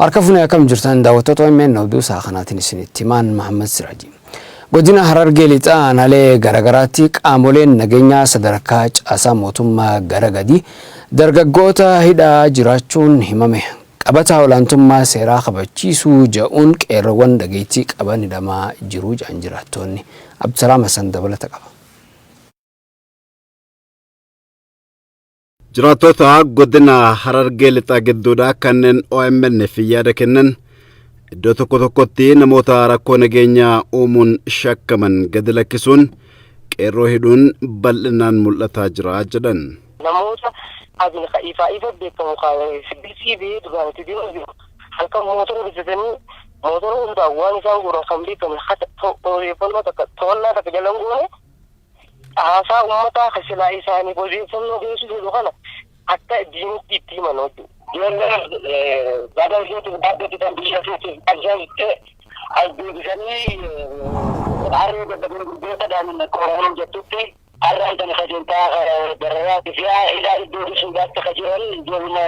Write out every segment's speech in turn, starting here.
Harka fuunee akkam jirtan daawwattoota OMN, oduu isaa kanaatiin isinitti himaan Mahammad Siraaji. Godina Harargee Lixaa aanaalee garaagaraatti qaamoleen nageenyaa sadarkaa caasaa mootummaa gara gadi dargaggoota hidhaa jiraachuun himame. Qabataa olaantummaa seeraa kabachiisuu jedhuun qeerroowwan dhageettii qaban hidhamaa jiru jedhan jiraattoonni. Abdusalaam Hassan dabalata qaba. Jiraattota godina Harargee Lixaa gidduudhaa kanneen OMN fi yaada kennan iddoo tokko tokkotti namoota rakkoo nageenyaa uumuun shakkaman gadi lakkisuun qeerroo hidhuun bal'inaan mul'ataa jira jedhan. Namoota abin ifaa ifa beekamu sibilsii ba'ee duraan itti deemu jiru, halkan mootora bitatanii mootora hundaan waan isaan godhan kan beekamu, odeeffannoo takka to'annaa takka jala hin goone, haasaa uummataa kan silaa isaaniif odeeffannoo geessu jedhu kana akka diinitti itti himan jechuudha. Ijoollee baga isiitiif dhaabbatu kan biyya isiitiif qabsaa'iste as deebisanii harree dadhabee gurgurtaadhaan qoramuun jettutti har'aan kana kajentaa dararaati fi hidhaa iddoo bisuudhaatti ka jiran ijoolluma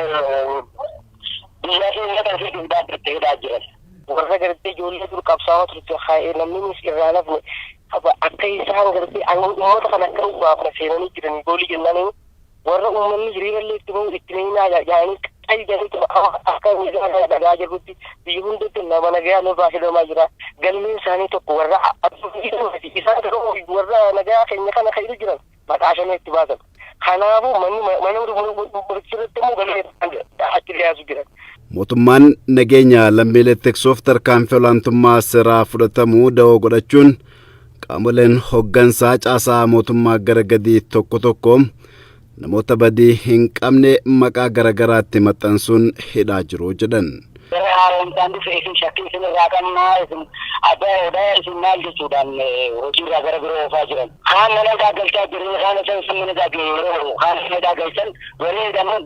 biyyaa fi uummata isiitiif dhaabbatte hidhaa jiran. Warra gartee ijoollee dur qabsaa'aa turte kaa'ee namni irraa nafne akka isaan gartee uummata kana akka baafna seenanii jiranii goolii jennaan, warra uummanni hiriira illee itti bahu itti miinaa jedhanii qayyanii akka miidhaa kana dhagaa jirrutti biyya hundatti nama nagayaa nurraa hidhamaa jira. Galmeen isaanii tokko, warra isaan warra nagaa keenya kana kan jiran maqaa shanii itti baasan. Kanaafuu manni mana murtiirratti immoo galmee achi dhiyaasu jiran. Mootummaan nageenya lammiilee tiksuuf tarkaanfii olaantummaa seeraa fudhatamuu da'oo godhachuun qaamoleen hoggansaa caasaa mootummaa gara gadii tokko tokko namoota badii hin qabne maqaa garagaraatti maxxansuun hidhaa jiru jedhan. Gara haaromsaan dhufe isin shakkii isin irraa qabnaa, isin abbaa odaa, isin maal jechuudhaan hojiirraa gara biroo oofaa jiran. Kaan mana galchaa jiru, kaan osoo isin mana yeroo kaan mana galchan warri hidhaman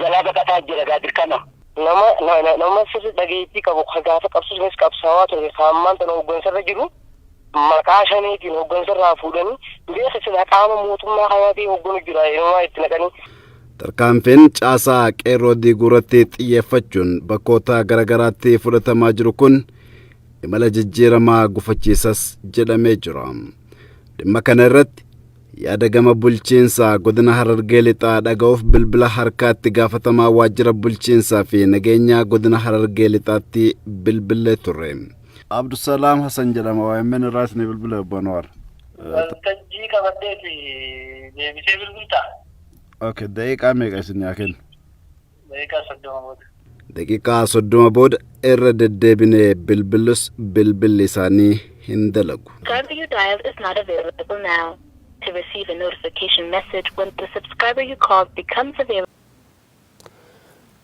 jalaa baqataa jira gaa dirqama. Nama sirri dhageettii qabu gaafa qabsuunis qabsaawaa ture kaammaan tana hooggansarra jiru maqaa shaniitiin hooggansarraa fuudhanii beeka sila qaama mootummaa kanaa ta'e hoogganu jira inumaa itti naqanii. Tarkaanfiin caasaa qeerroo diiguu irratti xiyyeeffachuun bakkoota garaagaraatti fudhatamaa jiru kun imala jijjiiramaa gufachiisas jedhamee jira. Dhimma kana irratti yaada gama bulchiinsaa godina Harargee Lixaa dhaga'uuf bilbila harkaatti gaafatamaa waajjira bulchiinsaa fi nageenyaa godina Harargee Lixaatti bilbilee turre. Abdusalaam Hassan jedhama, OMN irraa isinii bilbila, obbo Anwar. Waltajjii qabaddeeti deebisee bilbiltaa? Okay, daqiiqaa meeqa isin haa kennu? Daqiiqaa 30 booda. Daqiiqaa 30 booda irra deddeebinee bilbilus bilbilli isaanii hin dalagu. Subscriber you dialed is not available now. To receive a notification message when the subscriber you called becomes available.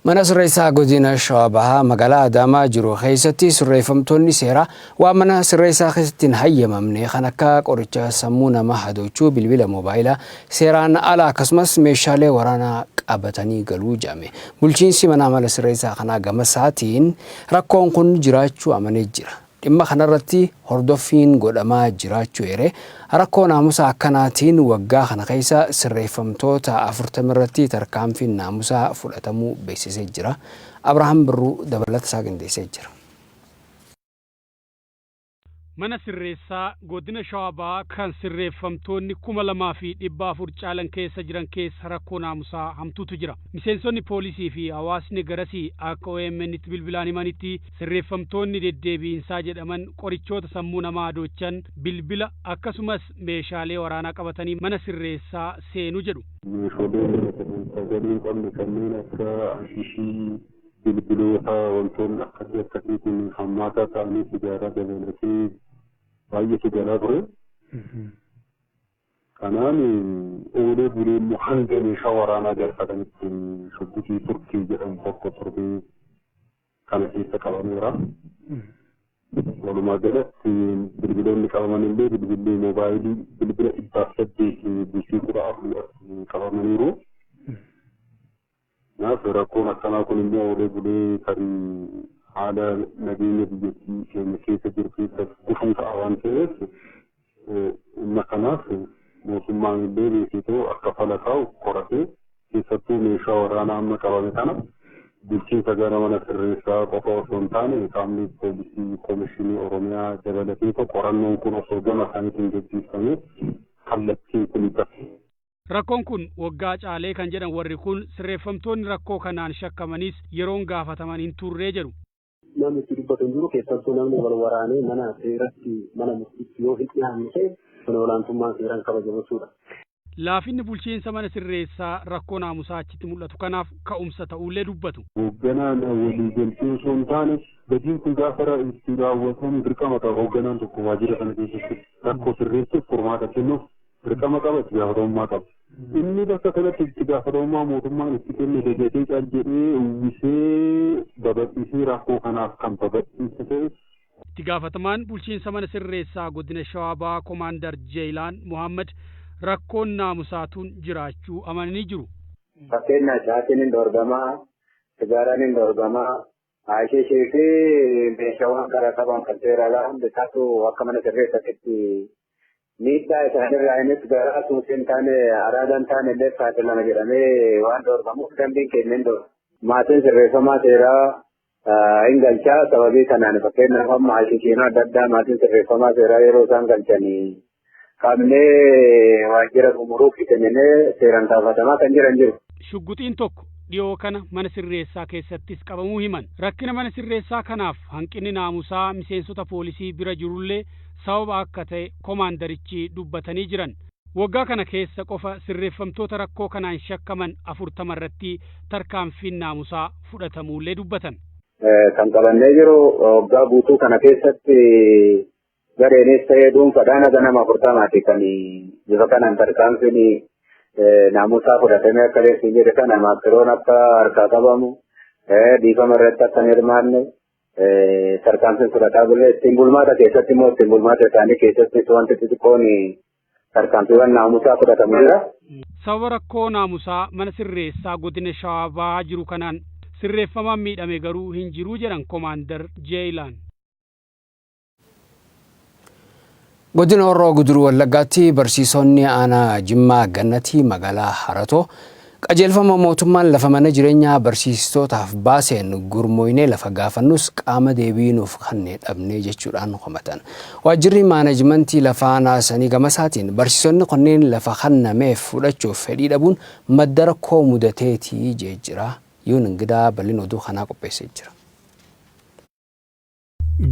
Mana sirreessaa godina Shawaa Bahaa magaalaa Adaamaa jiru keessatti sirreeffamtoonni seeraa waan mana sirreessaa keessatti hin hayyamamne kan akka qoricha sammuu nama hadoochuu, bilbila moobaayilaa seeraan ala akkasumas meeshaalee waraanaa qabatanii galuu jedhame. Bulchiinsi mana amala sirreessaa kanaa gama isaatiin rakkoon kun jiraachuu amanee jira. Dhimma kanarratti hordoffiin godhamaa jiraachuu eere, rakkoo naamusa akkanaatiin waggaa kana keessa sirreeffamtoota 40 irratti tarkaanfiin naamusaa fudhatamuu beeksisee jira. Abrahaam Birruu dabalata isaa qindeessee jira. Mana sirreessaa godina Shawaa Bahaa kan sirreeffamtoonni 2400 caalan keessa jiran keessa rakkoo naamusaa hamtuutu jira. Miseensonni poolisii fi hawaasni garasii akka OMN'tti bilbilaan himanitti, sirreeffamtoonni deddeebiinsaa jedhaman qorichoota sammuu namaa adoochan, bilbila akkasumas meeshaalee waraanaa qabatanii mana sirreessaa seenu jedhu. Meeshaalee sagalee hin qabne kanneen akka ashishii, bilbiloota, wantoonni akkasii akkasiitiin hammaataa ta'anii sigaaraa dabalatee baay'eetu galaa ture. Kanaan oolee bulee immoo hanga meeshaa waraanaa galfatanitti shugguxii Turkii jedhamu tokko torbee kana keessa qabameera. Walumaa galatti bilbiloonni qabaman illee bilbilli moobaayilii bilbila 108 bultii 14 qabamaniiru. Kanaaf rakkoon akkanaa kun immoo oolee bulee tarii haala nageenya biyyattii keenya keessa jiru keessa gufuu ta'a waan ta'eef, dhimma kanaaf mootummaan illee beeketoo akka fala taa'u qoratee, keessattuu meeshaa waraanaa amma qabame kana Bulchiinsa gara mana sirreessaa qofa osoo hin taane, qaamni poolisii koomishinii Oromiyaa dabalatee qorannoon kun osoo gama isaaniitiin gaggeeffame kallattiin kun bakka. Rakkoon kun waggaa caalee kan jedhan warri kun, sirreeffamtoonni rakkoo kanaan shakkamanis yeroon gaafataman hin turree jedhu. Namni itti dubbatu hin jiru. Keessattuu namni wal waraanee mana seeratti, mana murtiitti yoo hin dhiyaanne ta'e, kun olaantummaan seeraan kabajamu jechuudha. Laafinni bulchiinsa mana sirreessaa rakkoo naamusaa achitti mul'atu kanaaf ka'umsa ta'ullee dubbatu. Hoogganaan waliigaltee osoo hin taane, badiin kun gaafa itti raawwatamu dirqama qaba. Hoogganaan tokko waajjira kana keessatti rakkoo sirreessuuf, furmaata kennuuf dirqama qaba, itti gaafatamummaa qaba. Inni bakka kanatti itti gaafatamummaa mootummaan itti kenne dagatee, cal jedhee uwwisee babal'isee rakkoo kanaaf kan babal'ise ta'e. Itti gaafatamaan bulchiinsa mana sirreessaa godina Shawaa Bahaa Komaandar Jeeyilaan Muhammad rakkoon naamusaatuun jiraachuu amananii jiru. Fakkeenyaaf, caatiin hin dorgamaa, sigaaraan hin dorgamaa, haashiishii fi meeshaawwan karaa qaban kan seera alaa hundi isaatu akka mana sirreessatti miidhaa isaanirraa innis garaa suusii hin taane, araada hin taane illee saaxilama jedhamee waan dorgamuuf dambiin keenya hin dorgamu. Maatiin sirreeffamaa seeraa hin galchaa. Sababii kanaan, fakkeenyaaf, amma haashiishiin adda addaa maatiin sirreeffamaa seeraa yeroo isaan galchanii qabnee waajjira gumuruuf kenninee seeraan gaafatamaa kan jiran jiru. Shugguxiin tokko dhiyoo kana mana sirreessaa keessattis qabamuu himan. Rakkina mana sirreessaa kanaaf hanqinni naamusaa miseensota poolisii bira jirullee sababa akka ta'e komaandarichi dubbatanii jiran. Waggaa kana keessa qofa sirreeffamtoota rakkoo kanaan shakkaman 40 irratti tarkaanfiin naamusaa fudhatamuullee dubbatan. Kan qabannee jiru waggaa guutuu kana keessatti gareenis ta'ee dhuunfaadhaan haga nama 40ti kan bifa kanaan tarkaanfiin naamusaa fudhatamee, akka leessiin jedhe kana maakiroon akka harkaa qabamu, dhiifama irratti akka hin hirmaanne tarkaanfiin fudhataa bulee, ittiin bulmaata keessatti immoo ittiin bulmaata isaanii keessatti wanti xixiqqoon tarkaanfiiwwan naamusaa fudhatamu jira. Sababa rakkoo naamusaa mana sirreessaa godina Shawaa Bahaa jiru kanaan sirreeffamaan miidhame garuu hin jiruu jedhan Komaandar Jeeyilaan. Godina Horroo Guduruu Wallaggaatti barsiisonni aanaa Jimmaa Gannatii magaalaa Haratoo qajeelfama mootummaan lafa mana jireenyaa barsiistootaaf baaseen gurmooynee lafa gaafannus qaama deebii nuuf kenne dhabnee jechuudhaan komatan. Waajjirri maanajimentii lafaa naasanii gamasaatiin barsiisonni kunneen lafa kennameef fudhachuuf fedhii dhabuun madda rakkoo mudateetii jee jira. Yuun Ingidaa bal'ina oduu kanaa qopheessee jira.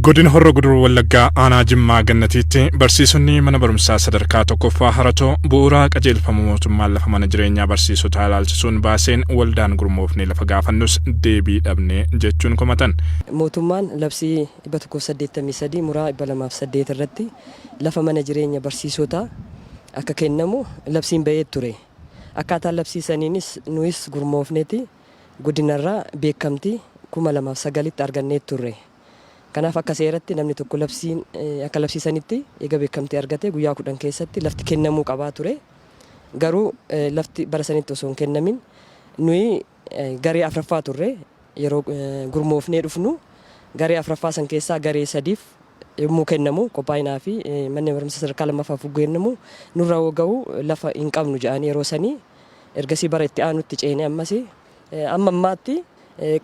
Godina Horroo Guduruu Wallaggaa aanaa Jimmaa Gannatiitti barsiisonni mana barumsaa sadarkaa tokkoffaa Haratoo bu'uura qajeelfama mootummaan lafa mana jireenyaa barsiisotaa ilaalchisuun baaseen waldaan gurmoofnee lafa gaafannus deebii dhabne jechuun komatan. Mootummaan labsii 183 muraa 208 irratti lafa mana jireenya barsiisotaa akka kennamu labsiin bahee ture. Akkaataa labsii saniinis nuyis gurmoofneeti godinarraa beekamtii 2009tti argannee turre. Kanaaf akka seeratti namni tokko labsiin akka labsiisanitti eega beekamtii argate guyyaa 10 keessatti lafti kennamuu qabaa ture. Garuu lafti bara sanitti osoo hin kennamin, nuyi garee afraffaa turre. Yeroo gurmoofnee dhufnu garee afraffaa san keessaa garee sadiif yommuu kennamu, qophaa'inaa fi manneen barumsa sadarkaa lammaffaaf kennamu, nurra yoo ga'u lafa hin qabnu jedhanii yeroo sanii. Ergasii bara itti aanutti ceene. Ammas amma ammaatti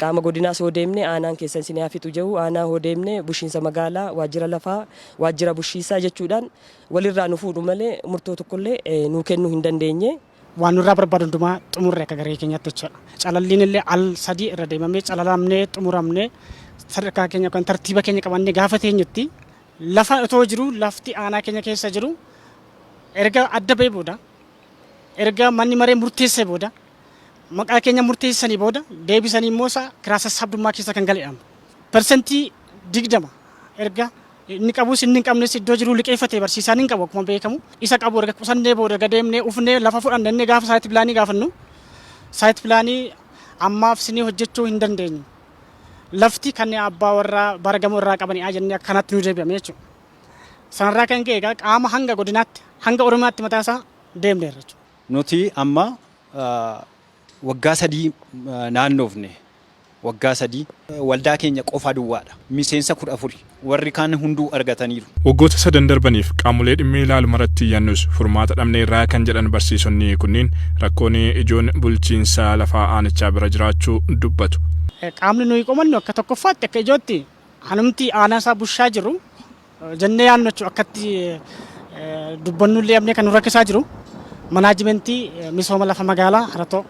qaama godinaas hoo deemne aanaan keessan isin haa fixu jedhu, aanaa hoo deemne bulchiinsa magaalaa, waajjira lafaa, waajjira bulchiinsaa jechuudhaan walirraa nu fuudhu malee murtoo tokkollee nuu kennuu hin dandeenye. Waan nurraa barbaadu hundumaa xumurre akka garee keenyaatti jechuudha. Calalliin illee al sadii irra deemamee calalamnee xumuramnee, sadarkaa keenya yookaan tartiiba keenya qabannee gaafa teenyutti, lafa otoo jiru, lafti aanaa keenya keessa jiru erga adda ba'ee booda, erga manni maree murteessee booda, maqaa keenya murteessanii booda, deebisanii immoo isaa kiraa sassaabdummaa keessa kan galedha. 20% erga inni qabus inni hin qabnes iddoo jiru liqeeffate, barsiisaan hin qabu akkuma beekamu, isa qabu erga qusannee booda, erga deemnee ufnee lafa fudhanne, inni gaafa site planii gaafannu, site planii ammaaf sinii hojjechuu hin dandeenyu. Lafti kan abbaa warraa bara gamoo irraa qabanii jennee akkanatti nu deebi'ame jechuudha. Sanarraa kan ka'e egaa qaama hanga godinaatti, hanga Oromiyaatti mataa isaa deemneerra jechuudha. Nuti amma waggaa 3 naannoofne, waggaa 3. Waldaa keenya qofa duwwaadha. Miseensa 14. Warri kaan hunduu argataniiru. Waggoota sadan darbaniif qaamolee dhimmi ilaalu maratti iyyannus furmaata dhabneerraa kan jedhan barsiisonni kunniin, rakkoon ijoon bulchiinsa lafaa aanichaa bira jiraachuu dubbatu. Qaamni nuyi qomannu akka tokkoffaatti akka ijootti hanumti aanaa isaa bushaa jiru jennee yaadnu jechuudha. Akkatti dubbannullee amnee kan nu rakkisaa jiru manaajimentii misooma lafa magaalaa Haratoo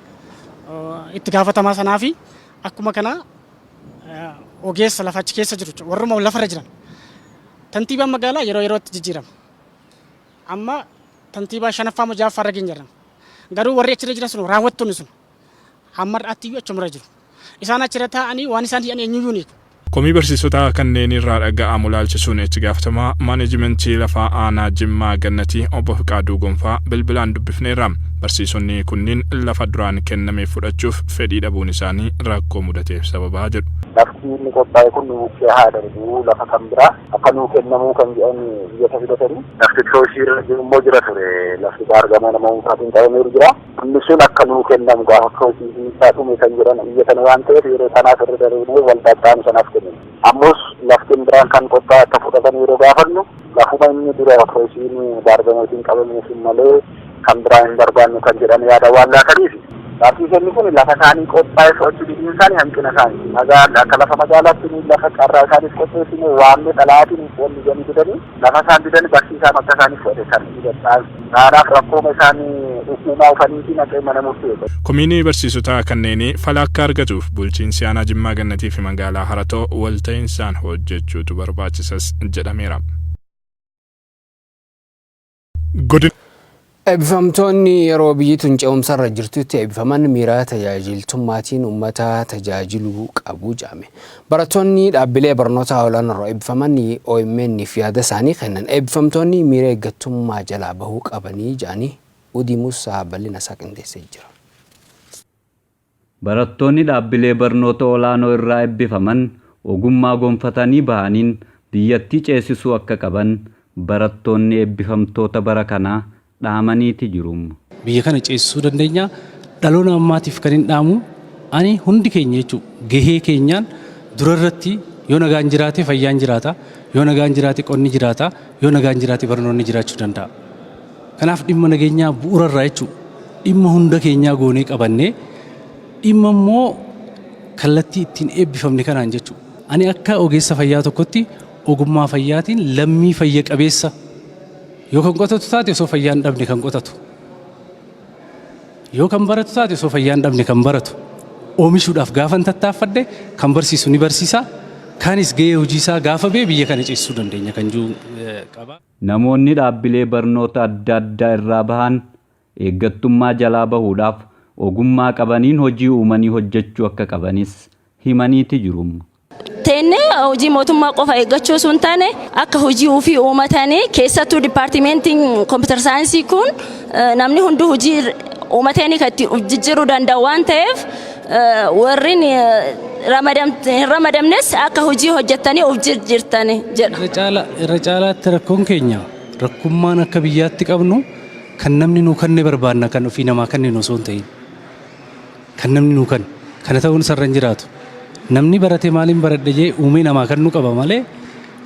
itti gaafatamaa sanaa fi akkuma kana ogeessa lafa achi keessa jiru warruma lafarra jiran. Tantiibaan magaalaa yeroo yerootti jijjiirama. Amma tantiibaa shanaffaa moo ja'affaa irra geenye. Garuu warri achirra jiran sun, raawwattoonni sun, hamma har'aatti iyyuu achumarra jiru. Isaan achirra taa'anii waan isaan hi'an eenyuyyuu ni Komii barsiisota kanneen irraa dhaga'amu ilaalchisuun itti gaafatamaa maaneejimentii lafaa aanaa Jimmaa Gannatii obbo Fiqaaduu Gonfaa bilbilaan dubbifneerra. Barsiisonni kunniin lafa duraan kenname fudhachuuf fedhii dhabuun isaanii rakkoo mudateef sababaa jedhu. Lafti inni qophaa'e kun nu bukkee haa darbu, lafa kan biraa akka nuu kennamuu kan jedhan iyyata fidatanii. Lafti kiroosii irra jiru immoo jira ture, lafti baargamoo nama dhuunfaatiin qabameeru jira. Inni sun akka nuu kennamu gaafa kiroosii isaa dhume kan jedhan iyyatan waan ta'eef, yeroo sanaaf irra darbinee waldaa qaama sanaaf kennine. Ammus lafti biraan kan qophaa'e akka fudhatan yeroo gaafannu, lafuma inni dura kiroosiin baargamootiin qabame sun malee kan biraa hin barbaannu kan jedhan yaada waan laataniif. Barsiisonni kun lafa isaanii qophaa'e fudhachuu diduun isaanii hanqina isaanii. Magaala akka lafa magaalaatti lafa carraa isaaniif qopheessine waamne xalaatiin wanni jedhanii didanii, lafa isaan didan barsiisaan akka isaaniif fudhate kan jedhan. Kanaaf rakkooma isaanii uumaa ufaniitiin akka mana murtee. Komiinii barsiisotaa kanneenii fala akka argatuuf bulchiinsi aanaa Jimmaa Gannatii fi magaalaa Haratoo walta'insaan hojjechuutu barbaachisas jedhameera. Eebbifamtoonni yeroo biyyi tun ce'umsarra jirtutti eebbifaman miira tajaajiltummaatiin uummata tajaajiluu qabu jedhame. Barattoonni dhaabbilee barnoota olaanoo eebbifaman OMN fi yaada isaanii kennan, eebbifamtoonni miira eeggattummaa jalaa bahuu qabanii jedhanii. Udii Musaa bal'ina isaa qindeessee jira. Barattoonni dhaabbilee barnoota olaanoo irraa eebbifaman ogummaa gonfatanii bahaniin biyyattii ceesisuu akka qaban barattoonni eebbifamtoota bara kanaa dhaamaniiti jiru. Biyya kana ceesisuu dandeenya. Dhaloota ammaatiif kan hin dhaamu ani hundi keenya jechuudha, gahee keenyaan durarratti yoo nagaan jiraate fayyaan jiraata, yoo nagaan jiraate qonni jiraata, yoo nagaan jiraate barnoonni jiraachuu danda'a. Kanaaf dhimma nageenyaa bu'uurarraa jechuudha, dhimma hunda keenyaa goonee qabannee, dhimma immoo kallattii ittiin eebbifamne kanaan jechuudha. Ani akka ogeessa fayyaa tokkotti ogummaa fayyaatiin lammii fayya qabeessa yoo kan qotatu taate, osoo fayyaan dhabne kan qotatu. Yoo kan baratu taate, osoo fayyaan dhabne kan baratu. Oomishuudhaaf gaafan tattaaffadhe, kan barsiisu ni barsiisa. Kaanis gahee hojii isaa gaafa bee biyya kana ceesisuu dandeenya kan jiru qaba. Namoonni dhaabbilee barnoota adda addaa irraa bahan eeggattummaa jalaa bahuudhaaf ogummaa qabaniin hojii uumanii hojjechuu akka qabanis himaniiti jiru. Teennee hojii mootummaa qofa eeggachuu osoo hin taane, akka hojii ofii uumatanii, keessattuu dipaartimentiin computer science kun namni hunduu hojii uumatanii kan itti jijjiiruu danda'u waan ta'eef, warri hin ramadamnes akka hojii hojjetanii of jijjiirtani jedha. Irra caalaatti rakkoon keenya, rakkummaan akka biyyaatti qabnu, kan namni nuu kanne barbaanna, kan ofii namaa kenninu osoo hin ta'in. Kan namni nuu kanne kana ta'uun isarra hin jiraatu. Namni barate maaliin baradhe jee uumee namaa kennuu qaba malee,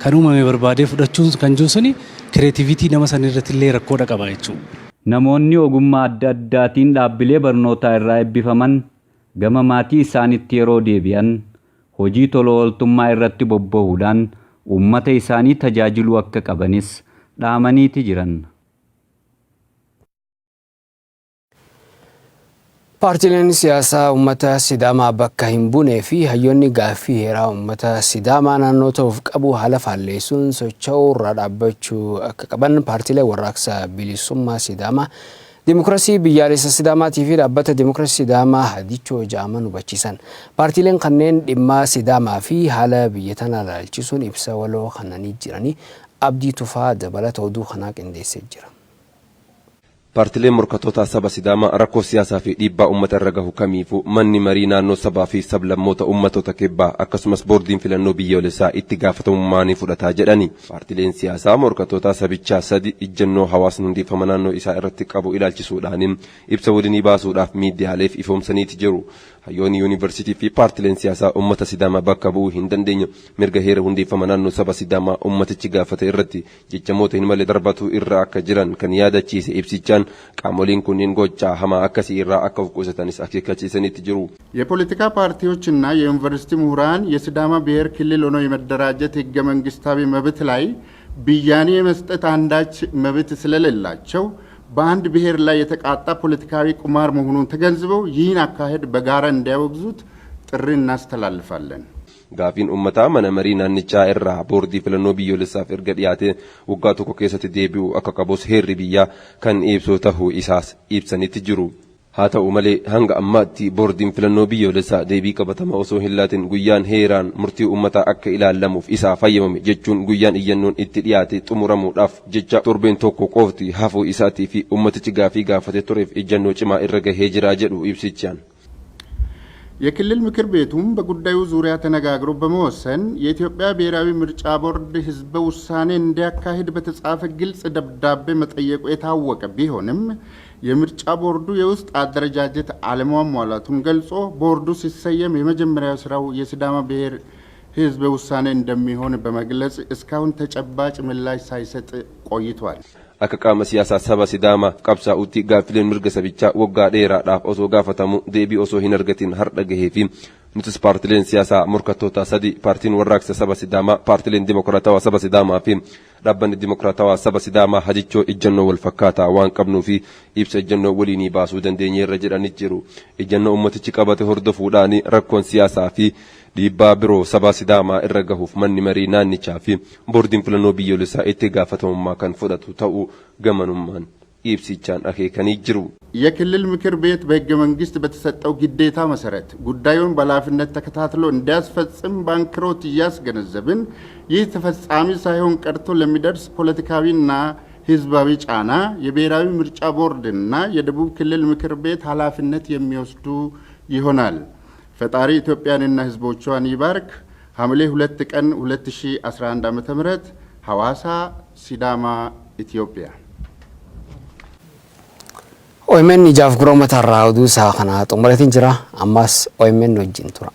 kan uumame barbaadee fudhachuun kan jiru suni creativity nama san irratti illee rakkoodha qaba jechuudha. Namoonni ogummaa adda addaatiin dhaabbilee barnootaa irraa eebbifaman gama maatii isaanitti yeroo deebi'an hojii tola ooltummaa irratti bobba'uudhaan uummata isaanii tajaajiluu akka qabanis dhaamaniiti jiran. Paartiileen siyaasaa uummata Sidaamaa bakka hin buunee fi hayyoonni gaaffii heeraa uummata Sidaamaa naannoo ta'uuf qabu haala faalleessuun socho'uu irraa dhaabbachuu akka qaban paartiilee warraaqsa bilisummaa Sidaamaa, Dimokiraasii biyyaalessa Sidaamaatii fi dhaabbata Dimokiraasii Sidaamaa Hadichoo ja'aman hubachiisan. Paartiileen kanneen dhimma Sidaamaa fi haala biyya tanaa ilaalchisuun ibsa waloo kennanii jiranii. Abdii Tufaa dabalata oduu kanaa qindeessee jira. Paartileen morkattoota saba Sidaamaa rakkoo siyaasaa fi dhiibbaa uummata irra gahu kamiifuu manni marii naannoo sabaa fi sablammoota uummattoota kibbaa akkasumas boordiin filannoo biyyoolessaa itti gaafatamummaa ni fudhataa jedhani. Paartileen siyaasaa morkattoota sabichaa sadi ijjennoo hawaasni hundeeffama naannoo isaa irratti qabu ilaalchisuudhaan ibsa waliinii baasuudhaaf miidiyaaleef ifoomsaniiti jiru. Hayyoonni yuunivarsiitii fi paartileen siyaasaa uummata Sidaamaa bakka bu'uu hin dandeenye mirga heera hundeeffama naannoo saba Sidaamaa uummatichi gaafate irratti jechamoota hin malle darbatu irra akka jiran kan yaadachiise ibsichaan qaamoleen kunneen gochaa hamaa akkasii irraa akka of qusatanis akeekkachiisanitti jiru. የፖለቲካ ፓርቲዎችና የዩኒቨርሲቲ ምሁራን የሲዳማ ብሔር ክልል ሆኖ የመደራጀት ህገ መንግስታዊ መብት ላይ ብያኔ የመስጠት አንዳች መብት ስለሌላቸው በአንድ ብሔር ላይ የተቃጣ ፖለቲካዊ ቁማር መሆኑን ተገንዝበው ይህን አካሄድ በጋራ እንዲያወግዙት ጥሪ እናስተላልፋለን። Gaafiin uummataa mana marii naannichaa irraa boordii filannoo biyyoolessaaf erga dhiyaate waggaa tokko keessatti deebi'u akka qabus heerri biyyaa kan ibsu tahuu isaas ibsanitti jiru. Haa ta'u malee hanga ammaatti boordiin filannoo biyyoolessaa deebii qabatamaa osoo hin laatin guyyaan heeraan murtii uummataa akka ilaallamuuf isaa fayyamame jechuun guyyaan iyyannoon itti dhiyaate xumuramuudhaaf jecha torbeen tokko qofti hafuu isaatii fi uummatichi gaafii gaafate tureef ejjannoo cimaa irra gahee jira jedhu ibsichaan. የክልል ምክር ቤቱም በጉዳዩ ዙሪያ ተነጋግሮ በመወሰን የኢትዮጵያ ብሔራዊ ምርጫ ቦርድ ህዝበ ውሳኔ እንዲያካሂድ በተጻፈ ግልጽ ደብዳቤ መጠየቁ የታወቀ ቢሆንም የምርጫ ቦርዱ የውስጥ አደረጃጀት አለሟሟላቱን ገልጾ ቦርዱ ሲሰየም የመጀመሪያው ስራው የሲዳማ ብሔር ህዝበ ውሳኔ እንደሚሆን በመግለጽ እስካሁን ተጨባጭ ምላሽ ሳይሰጥ ቆይቷል። Akka qaama siyaasaa saba Sidaamaa qabsaa'utti gaaffileen mirga sabichaa waggaa dheeraadhaaf osoo gaafatamu deebii osoo hin argatin har'a gahee fi nutis paartileen siyaasaa morkattoota sadi paartiin warraaqsa saba Sidaamaa, paartileen dimokiraatawaa saba Sidaamaa fi dhaabbanni dimokiraatawaa saba Sidaamaa hajichoo ejjennoo wal fakkaataa waan qabnuu fi ibsa ejjennoo waliinii baasuu dandeenyeerra jedhanii jiru. Ejjennoo ummatichi qabate hordofuudhaan rakkoon siyaasaa fi dhiibbaa biroo saba Sidaamaa irra gahuuf manni marii naannichaa fi boordiin filannoo biyyoolessaa itti gaafatamummaa kan fudhatu ta'uu gamanummaan ibsichaan akeekanii jiru. የክልል ምክር ቤት በህገ መንግስት በተሰጠው ግዴታ መሰረት ጉዳዩን በኃላፊነት ተከታትሎ እንዲያስፈጽም በአንክሮት እያስገነዘብን ይህ ተፈጻሚ ሳይሆን ቀርቶ ለሚደርስ ፖለቲካዊና ህዝባዊ ጫና የብሔራዊ ምርጫ ቦርድና የደቡብ ክልል ምክር ቤት ኃላፊነት የሚወስዱ ይሆናል። ፈጣሪ ኢትዮጵያንና ህዝቦቿን ይባርክ። ሐምሌ 2 ቀን 2011 ዓ.ም ሐዋሳ፣ ሲዳማ፣ ኢትዮጵያ። OMN ijaaf gurra uummatarraa oduu isaa kana xumureetiin jira. Ammas OMN wajjin tura.